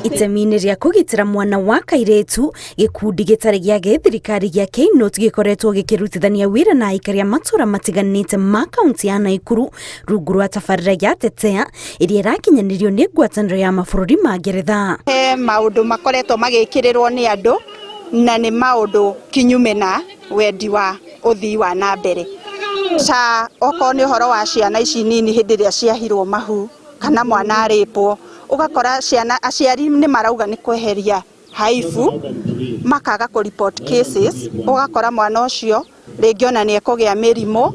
Itemi-inĩ rĩa kũgitĩra mwana wa kairĩtu, gĩkundi gĩtarĩ gĩa gĩthirikari gĩa Keynote gĩkoretwo gĩkĩrutithania wĩra na aikari a matũra matiganĩte ma kaunti ya Naikuru rungu rwa tabarĩra ya Tetea ĩrĩa ĩrakinyanĩrio nĩ ngwatanĩro ya mabũrũri ma Ngeretha. He maũndũ makoretwo magĩkĩrĩrwo nĩ andũ na nĩ maũndũ kinyume na wendi wa ũthii wa na mbere, ta okorwo nĩ ũhoro wa ciana ici nini hĩndĩ ĩrĩa ciahirwo mahu kana mwana arĩpwo, ũgakora ciana aciari nĩ marauga nĩ kweheria haibu makaga kũ report cases, ũgakora mwana ũcio rĩngĩ ona nĩ ekũgĩa mĩrimũ,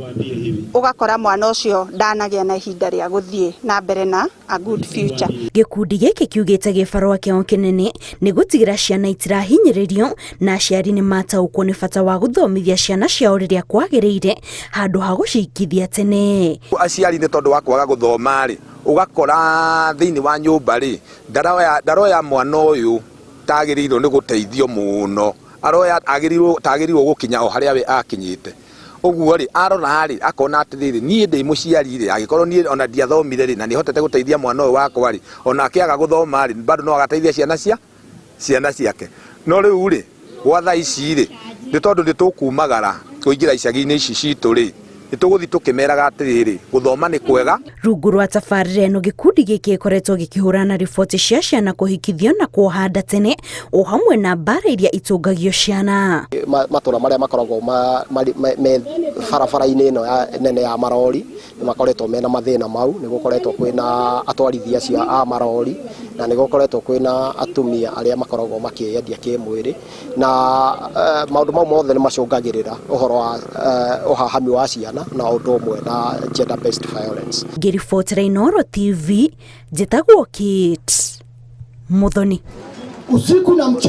ũgakora mwana ũcio ndanagĩa na ihinda rĩa gũthiĩ na mbere na a good future. Gĩkundi gĩkĩ kiugĩte gĩbarũa kĩao kĩnene nĩ gũtigĩra ciana itirahinyĩrĩrio na aciari nĩ mataũkwo nĩ bata wa gũthomithia ciana ciao rĩrĩa kwagĩrĩire handũ ha gũcikithia tene. Aciari nĩ tondũ wa kwaga gũthoma rĩ, ũgakora thĩinĩ wa nyũmba rĩ, ndaroya ndaroya mwana ũyũ tagĩrĩirwo nĩ gũteithio mũno, aroya agĩrĩirwo tagĩrĩirwo gũkinya o harĩa we akinyĩte. Ũguo rĩ, arora rĩ, akona atĩrĩrĩ, niĩ ndĩ mũciari rĩ, angĩkorwo niĩ ona ndiathomire rĩ, na nĩhotete gũteithia mwana ũyũ wakwa rĩ, onake aga gũthoma rĩ, bado no agateithia ciana cia ciana ciake. No rĩu rĩ, gwa thaa ici rĩ, nĩ tondũ nĩ tũkumagara kũingĩra icagi-inĩ ici citũ rĩ, nĩ tũgũthiĩ tũkĩmeraga atĩrĩrĩ, gũthoma nĩ kwega. Rungu rwa tabarĩra ĩno, gĩkundi gĩkĩ gĩkoretwo gĩkĩhũrana riboti cia ciana kũhikithio na kuoha nda tene o hamwe na mbara iria itũngagio ciana. Matũra marĩa makoragwo me barabara-inĩ ĩno nene ya marori nĩ makoretwo mena mathĩna mau. Nĩ gũkoretwo kwĩna atwarithia acio a marori na nĩ gũkoretwo kwĩna atumia arĩa makoragwo makĩendia kĩmwĩrĩ, na maũndũ mau mothe nĩ macũngagĩrĩra ũhoro wa ũhahami wa ciana na ũndũ ũmwe na gender based violence. Ngĩribotera Inooro TV, njĩtagwo Kate Muthoni. Usiku na mchana.